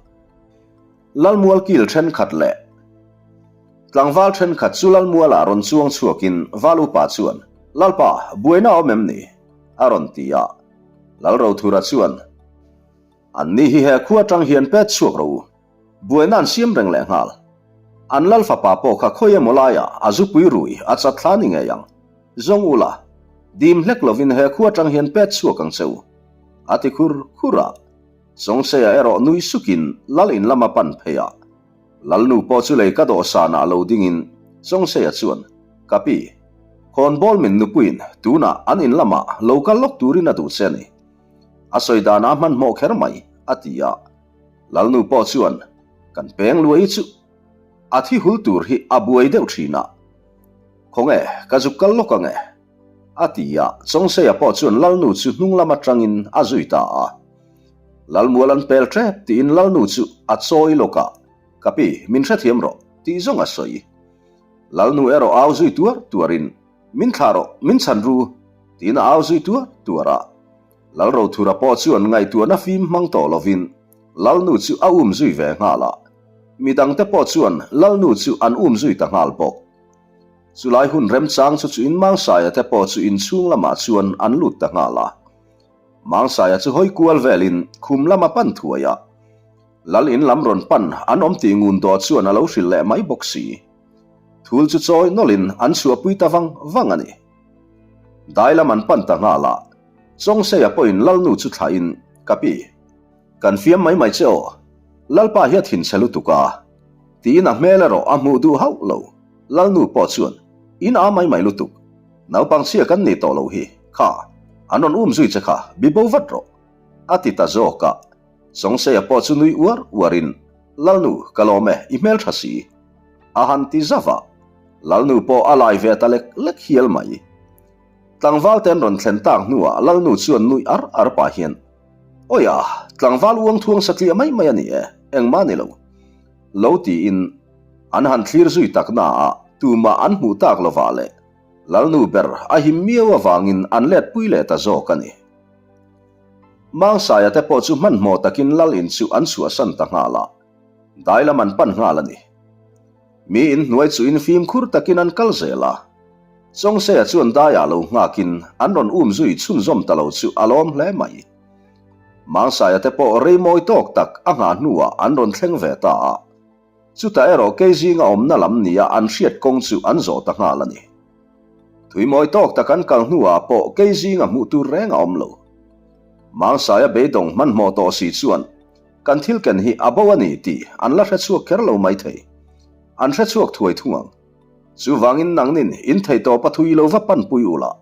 Lalmual kil thenkhat leh tlangval thenkhat chu Lalmualah rawn chuang chhuakin Val upa chuan, Lalpa, buaina a awm em ni? a rawn ti a. Lalrothura chuan, Anni hi he khua atang hian pet chhuak rawh u. Buaina an siam reng leh nghal. An lal fapa pawh kha khawi emaw laiah a zupui rui a chat thla ni ngei ang. Zawng ula, dim hlek lovin he khua atang hian pet chhuak ang che u. A ti khur khur a. Chawngseia erawh nui sukin lal in lama pan phei a. Lalnu pawh chu lei ka dawhsanah lo dingin Chawngseia chuan, Ka pi, khawnbawl min nupuiin tunah an in lamah lo kal lawk turin a duh che a ni. A sawi danah a hmanhmawh kher mai, a ti a. Lalnu pawh chuan, Kan peng luai chu a thi hul tur hi a buai deuh thin a, khawnge ka zuk kal lawk ange? a ti a, Chawngseia pawh chuan Lalnu chu hnung lam atangin a zui ta a. Lalmual an pel tep tiin Lalnu chu a chawi lawk a, Ka pi, min hrethiam rawh, tih zawng a sawi. Lalnu erawh au zui tuar tuarin. Min thlah rawh, min chhan ru, tiin a au zui tuar tuar a. Lalrothura pawh chuan ngaihtuahna fim hmang tawh lovin Lalnu chu a um zui ve nghal a. Midangte pawh chuan Lalnu chu an um zui ta nghal bawk. Chulai hun remchang chu chu in Mangsaia te pawh chu inchhung lamah chuan an lut ta nghal a. Mangsaia chu hawi kual velin khum lama pan thuai a. Lal in lam rawn pan an awm tih ngun dawh chuan a lo hrilh leh mai bawk si. Thul chu chawi nawlhin an chhuahpui ta vang vang a ni. Dai lam an pan ta nghal a, Chawngseia pawhin Lalnu chu thlahin, Ka pi, kan fiam mai mai che aw, Lalpa hi a thinchhe lutuk a, tiin a hmel erawh a hmuh duh hauh lo. Lalnu pawh chuan, In a mai mai lutuk, naupang chhia kan ni tawh lo hi, kha, an rawn um zui che kha, bi bo vat rawh, a ti ta zawk a. Chawngseia pawh chu nui uar uarin, Lalnu, ka lawm e, i hmeltha si. A han ti zauh a, Lalnu pawh a lai ve ta lek lek hial mai. Tlangval te an rawn thlen tak hnuah Lalnu chuan nui ar ar pah hian, Awi a, tlangval uang thuang satliah mai mai a ni e, engmah ni lo. Lo tiin an han thlir zui tak naah tumah an hmuh tak lovah leh Lalnu ber a him miau avangin an let pui leh ta zawk a ni. Mangsaia te pawh chu hmanhmawh takin Lal in chu an chhuahsan ta nghal a, dai lam an pan nghal a ni. Mi in hnuai chu in fimkhur takin an kal zel a, Chawngseia chuan daiah lo nghakin an rawn um zui chhunzawm ta lo chu a lawm hle mai. Mangsaia te pawh rei mawi tawk tak a nghah hnuah an rawn thleng ve ta a, chutah erawh kei zinga awmna lam nia an hriat kawng chu an zawh ta nghal a ni. Thui mawi tawk tak an kal hnuah pawh kei zinga hmuh tur reng a awm lo. Mangsaia beidawng hmanhmawh tawh si chuan Kan thil ken hi a bo a ni tih an la hre chhuak kher lo maithei. An hre chhuak thuai thung ang. Chuvangin nangnin in thei tawp a thui lo va panpui u la.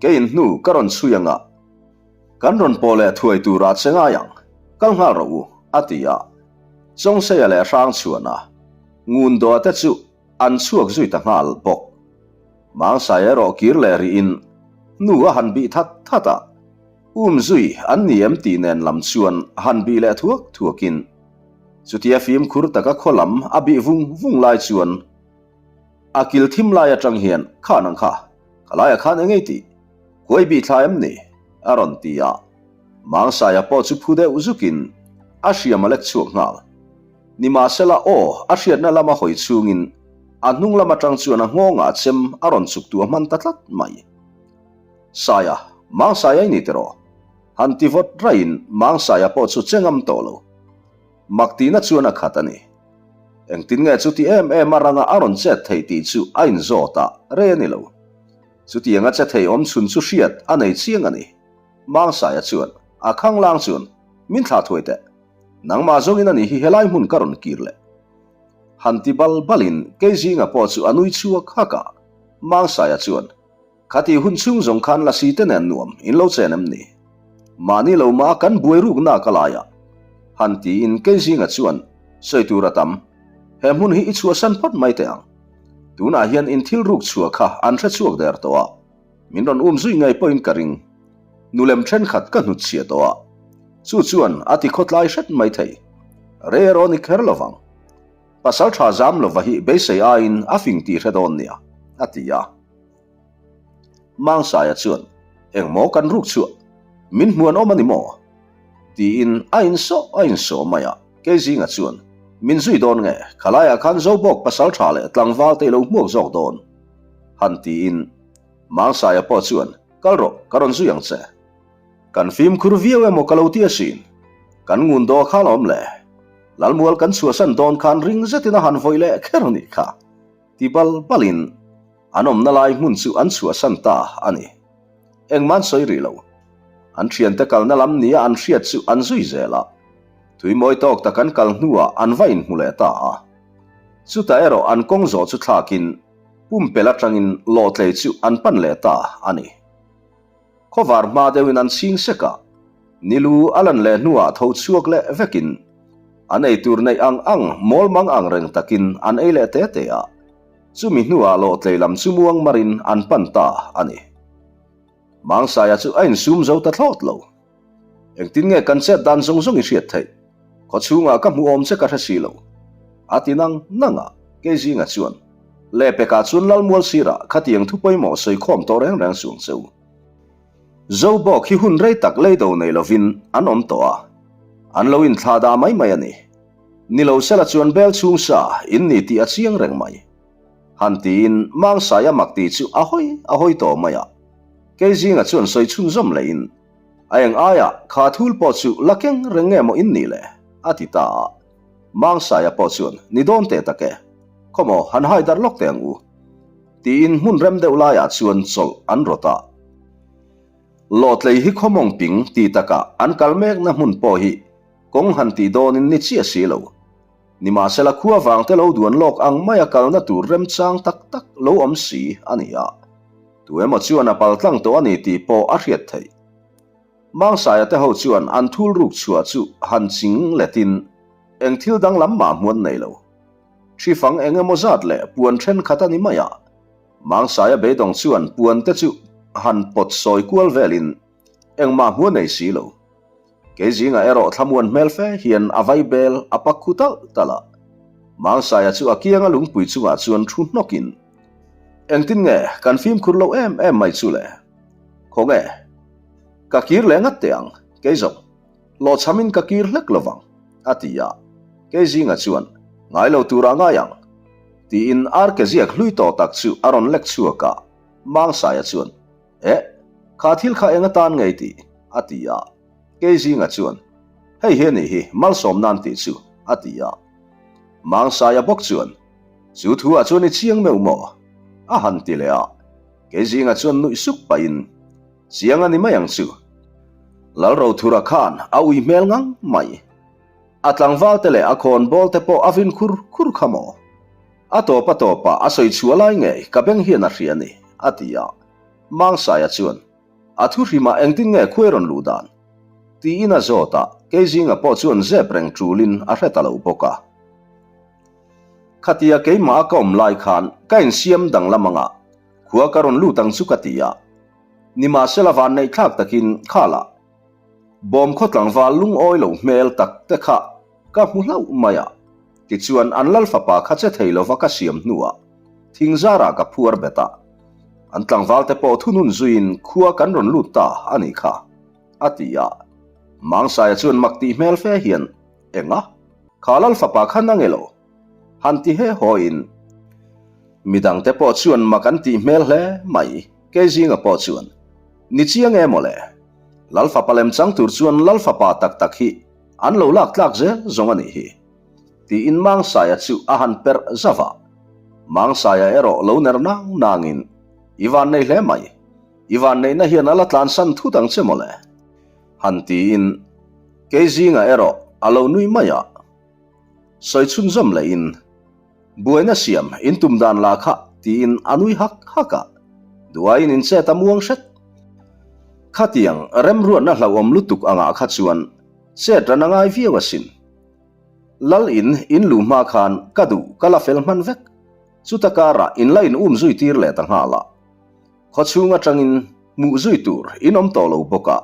Keiin hnu ka rawn chhui anga kan rawn pawh leh thuai turah che ngai ang. Kal nghal rawh u, a ti a. Chawngseia leh Hrangchhuana ngun dawh te chu an chhuak zui ta nghal bawk. Mangsai erawh kir leh rihin hnu a han bih that that a. Um zui an ni em tih nen lam chuan han bih leh thuak thuakin chutia fimkhur taka khaw lam a bih vung vung lai chuan a kil thim lai atang hian khan ang kha ka laiah khan eng ei tih kuai bih thla em ni a rawn ti a, Mangsaia pawh chu phu deuh zukin a hriam a lek chhuak nghal. Nimahsela aw a hriatna lama hawi chungin a hnung lam atang chuan a nghawngah chem a rawn chuk tuah hman ta tlat mai. Saia, Mang Saia i ni tiraw? Han ti vawt raiin Mang Saia pawh chu che ngam tawh lo. Mak tihna chuan a khat a ni. Engtin nge chuti em em a ranga a rawn chet theih tih chu a inzawt a, rei a ni lo. Chutianga che thei awm chhun chu hriat a nei chiang a ni. Mang Saia chuan, a khanglang chuan, Min thlah thuai teh. Nangmah zawngin a ni hi helai hmun ka rawn kir leh. Han ti bal balin Keizinga pawh chu a nui chhuak hak a. Mang Saia chuan, Khati hun chhung zawng khan lasi te nen nuam in lo chen em ni? Mahni lo mah kan buai ruk nak a lai a. Han tiin kei zinga chuan sawi tur a tam. He hmun hi i chhuahsan phawt mai teh ang. Tunah hian in thil ruk chhuah kha an hre chhuak der tawh a. Min rawn um zui ngei pawhin ka ring. Nulem thenkhat ka hnut chhia tawh a. Chu chuan a ti khawtlai hret mai thei. Rei erawh ni kher lovang. Pasal tha zam lova hi beisei aiin a fing tih hre dawn nia, a ti a. Mangsaia chuan, Engmaw kan ruk chhuah? Min hmuan awm a ni maw? Tiin a insawh a insawh mai a. Keizinga chuan, Min zui dawn nge? Khalaiah khan Zobawk pasal tha leh tlangval te i lo hmuak zawk dawn? Han tiin Mangsaia pawh chuan, Kal rawh, ka rawn zui ang che. Kan fimkhur viau emaw ka lo ti asin. Kan ngun daw kha lawm le. Lalmual kan chhuahsan dawn khan ring zetin a han vawih leh kher a nih kha. Ti bal balin an awmna lai hmun chu an chhuahsan ta a ni. Engmah an sawi rih lo. An thiante kalna lam nia an hriat chu an zui zel a. Tui mawi tawk tak an kal hnuah an va inhmu leh ta a. Chutah erawh an kawng zawh chu thlakin pumpelh atangin lawhtlei chu an pan leh ta a ni. Khawvar hma deuhin an chhing sek a, nilu a lan leh hnuah tho chhuak leh vekin an ei tur neih ang ang mawl mang ang reng takin an ei leh te te a, chumi hnuah lawhtlei lam chu muang marin an pan ta a ni. Mangsaia chu a insum zo ta thlawt lo. Engtin nge kan chet dan zawng zawng i hriat theih? Khaw chhungah ka hmu awm che ka hre si lo. A ti nang nang a, Keizinga chuan. Lehpekah chuan Lalmual sirah khatiang thu pawimawh sawi khawm tawh reng reng suang che u. Zobawk hi hun rei tak leido nei lovin an awm tawh a, an lo inthlah dah mai mai a ni. Ni lo sela chuan bel chhung sa in ni tih a chiang reng mai. Han tiin Mangsaia mak tih chu a hawi a hawi tawh mai a. Kei zinga chuan sawi chhunzawm lehin, A eng aia kha thul pawh chu la keng reng nge maw in nih le? a ti ta a. Mangsaia pawh chuan, Ni dawn teh tak e. Khawmaw han hai darh lawk teh ang u. Tiin hmun rem deuh laiah chuan chawlh an rawt a. Lawtlei hi khawmawng ping ti takah an kal mekna hmun pawh hi kawng han tih dawnin ni chiah si lo. Nimahsela khua vangte lo duan lawk ang maia kalna tur remchang tak tak lo awm si a ni a. Tu emaw chuan a paltlang tawh a ni tih pawh a hriat theih. Mangsaia te ho chuan an thul ruk chhuah chu han ching letin eng thil danglam mah hmuan nei lo. Ṭhi fang eng emaw zat leh puan ṭhenkhat a ni mai a, Mangsaia beidawng chuan puan te chu han pawt sawi kual velin engmah hmu a nei si lo. Kei zingah erawh thlamuan hmel fe hian a vai bel a pak khu talh talh a. Mangsaia chu a kianga lungpui chungah chuan thu hnawkin, Engtin nge kan fimkhur loh em em mai chu le? Khawnge? Ka kir leh ngat teh ang, kei zawng. Hlawhchhamin ka kir hlek lo vang, a ti a. Kei zinga chuan, Ngai lo turah ngai ang, tiin ar ke ziak hlui tawh tak chu a rawn lek chhuak a. Mangsaia chuan, Eh, kha thil kha eng atan ngei tih? a ti a. Kei zinga chuan, Hei hi a nih hi, malsawm nan tih chu, a ti a. Mangsaia bawk chuan, Chu thu ah chuan i chiang meuh maw? a han ti leh a. Kei zinga chuan nuih suk pahin, Chiang a ni mai ang chu. Lalrothura khan a ui hmel ngang mai. A tlangval te leh a khawn bawl te pawh a vin khur khur kha maw? A tawp a tawpah a sawi chhuah lai ngei ka beng hian a hria a ni, a ti a. Mangsaia chuan, A thu hrimah engtin nge khuai rawn luh dan? Tiin a zawt a, Keizinga pawh chuan zep reng ṭulin a hre ta lo bawk a. Khatia keimah a ka awm lai khan ka insiam danglam anga khua ka rawn lut ang chu ka ti a. Nimahsela vanneih thlak takin khalah bawm khaw tlangval lungawi lo hmel tak te kha ka hmu hlauh mai a. Tichuan an lal fapa kha che thei lova ka siam hnuah thing zarah ka phuar bet a. An tlangval te pawh thunun zuiin khua kan rawn lut ta a nih kha, a ti a. Mangsaia chuan mak tih hmel fe hian, Enga? Kha lal fapa kha na nge lo? Han ti he haw in. Midangte pawh chuan mak an tih hmel hle mai, kei zinga pawh chuan. Ni chiang e mawle. Lal fapa lem chang tur chuan lal fapa tak tak hi an lo lak tlak zel zawng a nih hi. Tiin Mangsaia chu a han perh zauh a. Mangsaia erawh lo ner nang nangin, I van nei hle mai. I van neihna hian a la tlansan thut ang che mawle. Han tiin kei zinga erawh a lo nui mai a. Sawi chhunzawm lehin, Buaina siam in tum dan lah kha tiin a nui hak hak a, duaiin in chet a muang hret. Khatiang remruatna hlauhawm lutuk angah kha chuan chet ran a ngai viau asin. Lal in in luh hma khan ka duh ka la fel hman vek, chuta karah in la in um zui tir leh ta nghal a. Khawchhung atangin hmuh zui tur in awm tawh lo bawk a,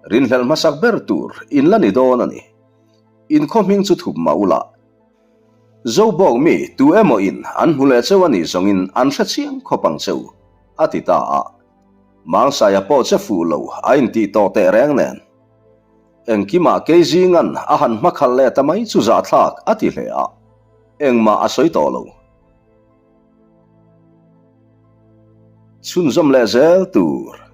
rinhlelh hmasak ber tur in la ni dawn a ni. In khaw hming chu thup mah ula. Zobawk mi tu emaw in an hmu leh cheu a nih zawngin an hre chiang khawp ang cheu, a ti ta a. Mangsaia pawh che fuh lo a intih tawh teh reng nen. Engkimah Keizinga'n a han hmakhalh leh ta mai chu zahthlak a ti hle a, engmah a sawi tawh lo. Chhunzawm leh zel tur.